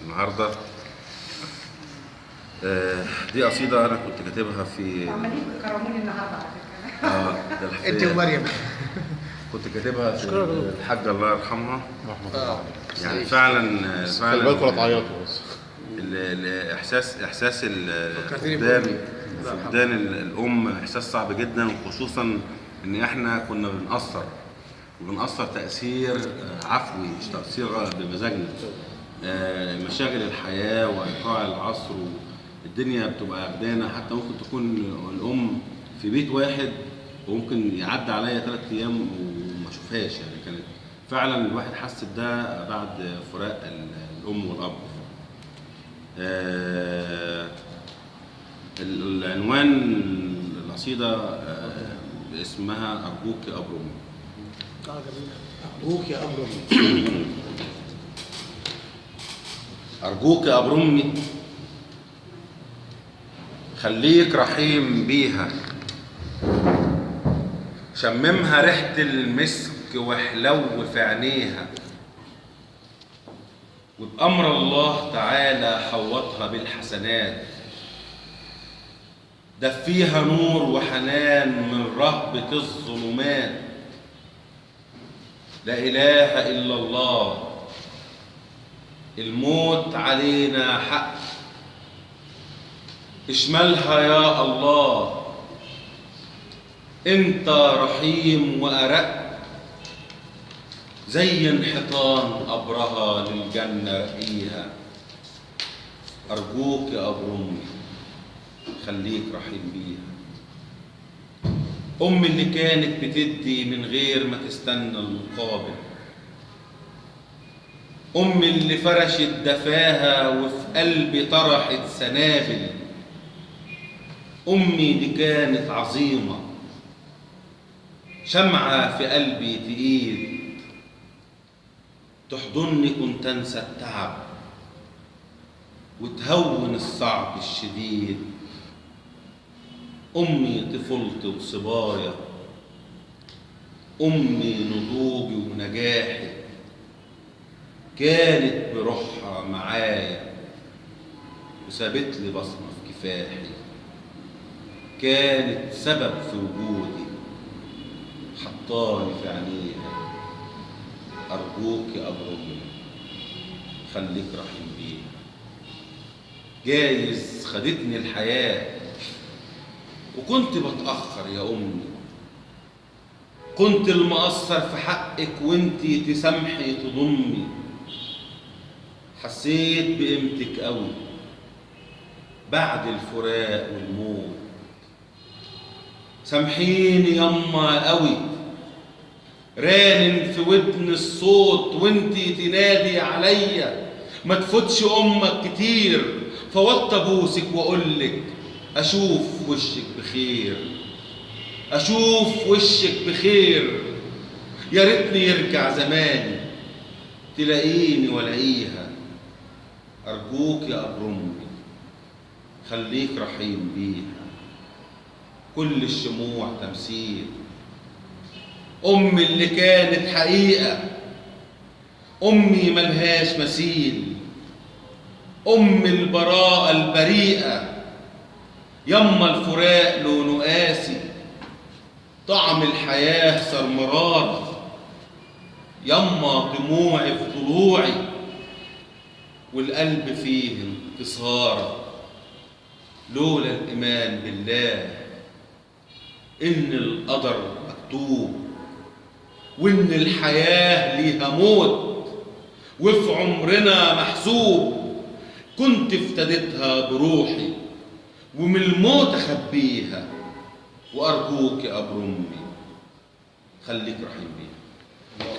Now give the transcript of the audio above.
النهارده دي قصيدة أنا كنت كاتبها في عمالين بيكرموني النهارده على فكرة. ده الحفاية. انت ومريم. كنت كاتبها في الحاجة الله يرحمها. رحمة الله. يعني فعلا خلي بالكم لا تعيطوا بس. الإحساس فكرتني فقدان فقدان الأم إحساس صعب جدا، وخصوصا إن إحنا كنا بنقصر وبنقصر تأثير عفوي مش تأثير بمزاجنا. مشاغل الحياة وإيقاع العصر والدنيا بتبقى أخدانا، حتى ممكن تكون الأم في بيت واحد وممكن يعدي عليا 3 أيام وما أشوفهاش. يعني كانت فعلا الواحد حس بده بعد فراق الأم والأب. العنوان القصيدة اسمها أرجوك يا قبر أمي. أرجوك يا قبر أمي. أرجوك يا قبر أمي خليك رحيم بيها، شممها ريحة المسك وحلو في عينيها، وبأمر الله تعالى حوطها بالحسنات، دفيها نور وحنان من رهبة الظلمات. لا إله إلا الله، الموت علينا حق، اشملها يا الله، انت رحيم وأرق، زي انحطان قبرها للجنة رقيها. أرجوك يا قبر أمي خليك رحيم بيها. أمي اللي كانت بتدي من غير ما تستنى المقابل، أمي اللي فرشت دفاها وفي قلبي طرحت سنابل، أمي دي كانت عظيمة شمعة في قلبي تقيد، تحضني كنت أنسى التعب وتهون الصعب الشديد. أمي طفولتي وصبايا، أمي نضوجي ونجاحي، كانت بروحها معايا وسابت لي بصمة في كفاحي، كانت سبب في وجودي حطاني في عينيها. أرجوك يا قبر أمي خليك رحيم بيها. جايز خدتني الحياة وكنت بتأخر يا أمي، كنت المقصر في حقك وانتي تسامحي تضمي، حسيت بقيمتك قوي بعد الفراق والموت. سامحيني يما قوي، رانن في ودن الصوت وانتي تنادي عليا، ما تفوتش امك كتير، فوطى ابوسك واقولك اشوف وشك بخير، اشوف وشك بخير، يا ريتني يرجع زماني تلاقيني ولاقيها. ارجوك يا قبر امي خليك رحيم بيها. كل الشموع تمثيل، أمي اللي كانت حقيقة، أمي ملهاش مثيل، أمي البراءة البريئة، يما الفراق لونه قاسي، طعم الحياة صار مرار، يما دموعي في ضلوعي والقلب فيه انتصار، لولا الإيمان بالله إن القدر مكتوب وإن الحياة ليها موت وفي عمرنا محسوب، كنت افتديتها بروحي ومن الموت أخبيها. وأرجوك يا قبر أمي خليك رحيم بيها.